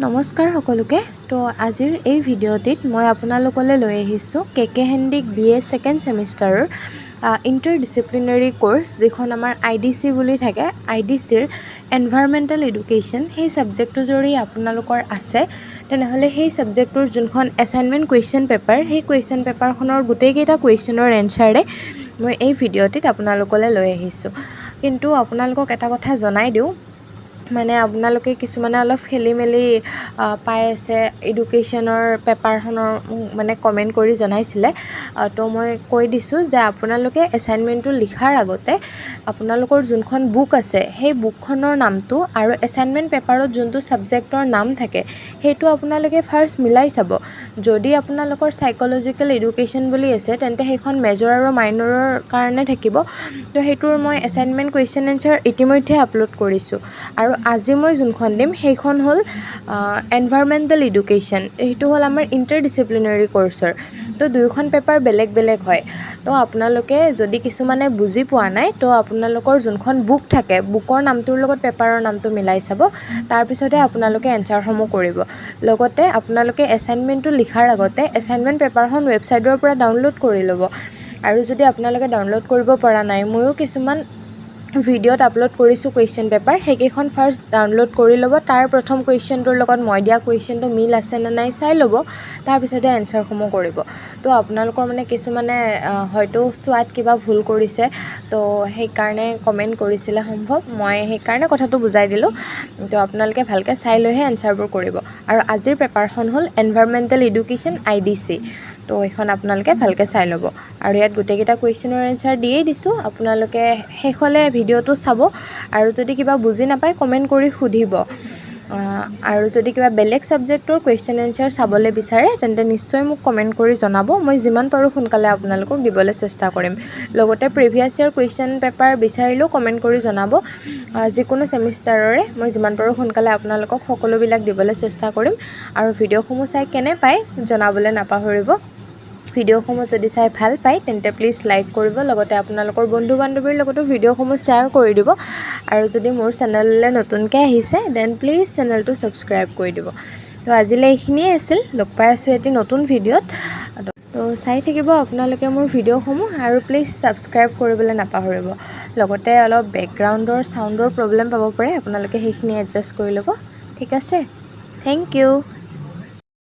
নমস্কাৰ সকলোকে। তো আজিৰ এই ভিডিঅ'টিত মই আপোনালোকলৈ লৈ আহিছোঁ কে কে Handique B A second ছেমিষ্টাৰৰ inter disciplinary course, যিখন আমাৰ আই ডি চি বুলি থাকে, আই ডি চিৰ এনভাইৰমেণ্টেল এডুকেশ্যন, সেই ছাবজেক্টটো যদি আপোনালোকৰ আছে, তেনেহ'লে সেই ছাবজেক্টটোৰ যোনখন এছাইনমেণ্ট কুৱেশ্যন পেপাৰ, সেই কুৱেশ্যন পেপাৰখনৰ গোটেইকেইটা কুৱেশ্যনৰ এনচাৰে মই এই ভিডিঅ'টিত আপোনালোকলৈ লৈ আহিছোঁ। কিন্তু আপোনালোকক এটা কথা জনাই দিওঁ, মানে আপোনালোকে কিছুমানে অলপ খেলি মেলি পাই আছে, এডুকেশ্যনৰ পেপাৰখনৰ মানে কমেণ্ট কৰি জনাইছিলে। তো মই কৈ দিছোঁ যে আপোনালোকে এছাইনমেণ্টটো লিখাৰ আগতে আপোনালোকৰ যোনখন বুক আছে, সেই বুকখনৰ নামটো আৰু এছাইনমেণ্ট পেপাৰত যোনটো ছাবজেক্টৰ নাম থাকে, সেইটো আপোনালোকে ফাৰ্ষ্ট মিলাই চাব। যদি আপোনালোকৰ চাইক'লজিকেল এডুকেশ্যন বুলি আছে, তেন্তে সেইখন মেজৰ আৰু মাইনৰৰ কাৰণে থাকিব। তো সেইটোৰ মই এছাইনমেণ্ট কুৱেশ্যন এনচাৰ ইতিমধ্যে আপলোড কৰিছোঁ আৰু আজি মই যোনখন দিম, সেইখন হ'ল এনভাইৰমেণ্টেল এডুকেশ্যন। সেইটো হ'ল আমাৰ ইণ্টাৰ ডিচিপ্লিনেৰী কৰ্চৰ। তো দুয়োখন পেপাৰ বেলেগ বেলেগ হয়। তো আপোনালোকে যদি কিছুমানে বুজি পোৱা নাই, তো আপোনালোকৰ যোনখন বুক থাকে, বুকৰ নামটোৰ লগত পেপাৰৰ নামটো মিলাই চাব, তাৰপিছতহে আপোনালোকে এনচাৰসমূহ কৰিব। লগতে আপোনালোকে এছাইনমেণ্টটো লিখাৰ আগতে এছাইনমেণ্ট পেপাৰখন ৱেবছাইটৰ পৰা ডাউনলোড কৰি ল'ব। আৰু যদি আপোনালোকে ডাউনলোড কৰিব পৰা নাই, ময়ো কিছুমান ভিডিঅ'ত আপলোড কৰিছোঁ কুৱেশ্যন পেপাৰ, সেইকেইখন ফাৰ্ষ্ট ডাউনলোড কৰি ল'ব। তাৰ প্ৰথম কুৱেশ্যনটোৰ লগত মই দিয়া কুৱেশ্যনটো মিল আছেনে নাই চাই ল'ব, তাৰপিছতহে এনচাৰসমূহ কৰিব। তো আপোনালোকৰ মানে কিছুমানে হয়তো চোৱাত কিবা ভুল কৰিছে, তো সেইকাৰণে কমেণ্ট কৰিছিলে সম্ভৱ। মই সেইকাৰণে কথাটো বুজাই দিলোঁ। তো আপোনালোকে ভালকৈ চাই লৈহে এনচাৰবোৰ কৰিব। আৰু আজিৰ পেপাৰখন হ'ল এনভাইৰমেণ্টেল এডুকেশ্যন আই ডি চি। তো এইখন আপোনালোকে ভালকৈ চাই ল'ব আৰু ইয়াত গোটেইকেইটা কুৱেশ্যনৰ এনচাৰ দিয়েই দিছোঁ। আপোনালোকে শেষলৈ ভিডিঅ'টো চাব আৰু যদি কিবা বুজি নাপায়, কমেণ্ট কৰি সুধিব। আৰু যদি কিবা বেলেগ ছাবজেক্টৰ কুৱেশ্যন এনচাৰ চাবলৈ বিচাৰে, তেন্তে নিশ্চয় মোক কমেণ্ট কৰি জনাব। মই যিমান পাৰোঁ সোনকালে আপোনালোকক দিবলৈ চেষ্টা কৰিম। লগতে প্ৰিভিয়াছ ইয়েৰ কুৱেশ্যন পেপাৰ বিচাৰিলেও কমেণ্ট কৰি জনাব, যিকোনো ছেমিষ্টাৰৰে। মই যিমান পাৰোঁ সোনকালে আপোনালোকক সকলোবিলাক দিবলৈ চেষ্টা কৰিম। আৰু ভিডিঅ'সমূহ চাই কেনে পায় জনাবলৈ নাপাহৰিব। ভিডিঅ'সমূহ যদি চাই ভাল পায়, তেন্তে প্লিজ লাইক কৰিব, লগতে আপোনালোকৰ বন্ধু বান্ধৱীৰ লগতো ভিডিঅ'সমূহ শ্বেয়াৰ কৰি দিব। আৰু যদি মোৰ চেনেললৈ নতুনকৈ আহিছে, then please চেনেলটো ছাবস্ক্ৰাইব কৰি দিব। তো আজিলৈ এইখিনিয়ে আছিল। লগ পাই আছোঁ এটি নতুন ভিডিঅ'ত। তো চাই থাকিব আপোনালোকে মোৰ ভিডিঅ'সমূহ আৰু প্লিজ ছাবস্ক্ৰাইব কৰিবলৈ নাপাহৰিব। লগতে অলপ বেকগ্ৰাউণ্ডৰ চাউণ্ডৰ প্ৰব্লেম পাব পাৰে, আপোনালোকে সেইখিনি এডজাষ্ট কৰি ল'ব। ঠিক আছে, thank U.